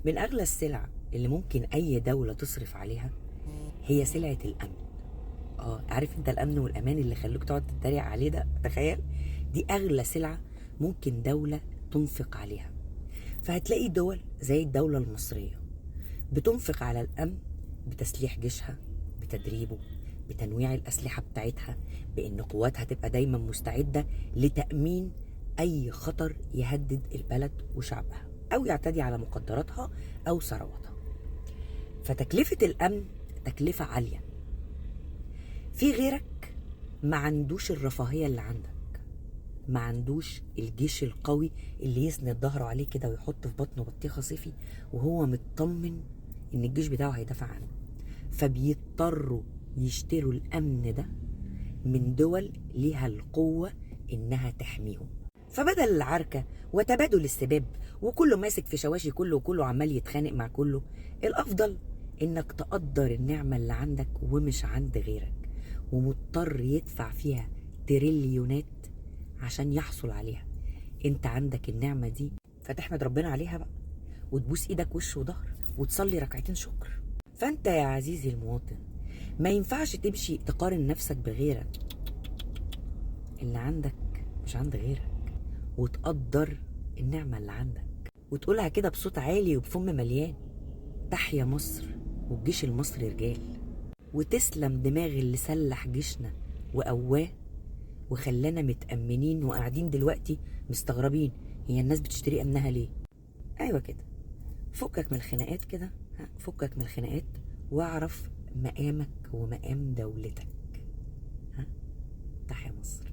من أغلى السلع اللي ممكن أي دولة تصرف عليها هي سلعة الأمن. عارف انت الأمن والأمان اللي خلوك تقعد تتريق عليه ده؟ تخيل دي أغلى سلعة ممكن دولة تنفق عليها. فهتلاقي دول زي الدولة المصرية بتنفق على الأمن بتسليح جيشها، بتدريبه، بتنويع الأسلحة بتاعتها، بأن قواتها تبقى دايما مستعدة لتأمين أي خطر يهدد البلد وشعبها أو يعتدي على مقدراتها أو ثرواتها. فتكلفة الأمن تكلفة عالية. في غيرك ما عندوش الرفاهية اللي عندك، ما عندوش الجيش القوي اللي يسند ظهره عليه كده ويحط في بطنه بطيخة صيفي وهو مطمن إن الجيش بتاعه هيدافع عنه. فبيضطروا يشتروا الأمن ده من دول ليها القوة إنها تحميهم. فبدل العركة وتبادل السباب وكله ماسك في شواشي كله وكله عمال يتخانق مع كله، الأفضل إنك تقدر النعمة اللي عندك ومش عند غيرك، ومضطر يدفع فيها تريليونات عشان يحصل عليها. انت عندك النعمة دي فتحمد ربنا عليها بقى، وتبوس ايدك وش وظهر وتصلي ركعتين شكر. فانت يا عزيزي المواطن ما ينفعش تمشي تقارن نفسك بغيرك، اللي عندك مش عند غيرك، وتقدر النعمة اللي عندك وتقولها كده بصوت عالي وبفم مليان: تحيا مصر والجيش المصري رجال. وتسلم دماغ اللي سلح جيشنا وقواه وخلانا متأمنين وقاعدين دلوقتي مستغربين هي الناس بتشتري أمنها ليه. أيوة كده، فكك من الخناقات كده، فكك من الخناقات واعرف مقامك ومقام دولتك. ها، تحيا مصر.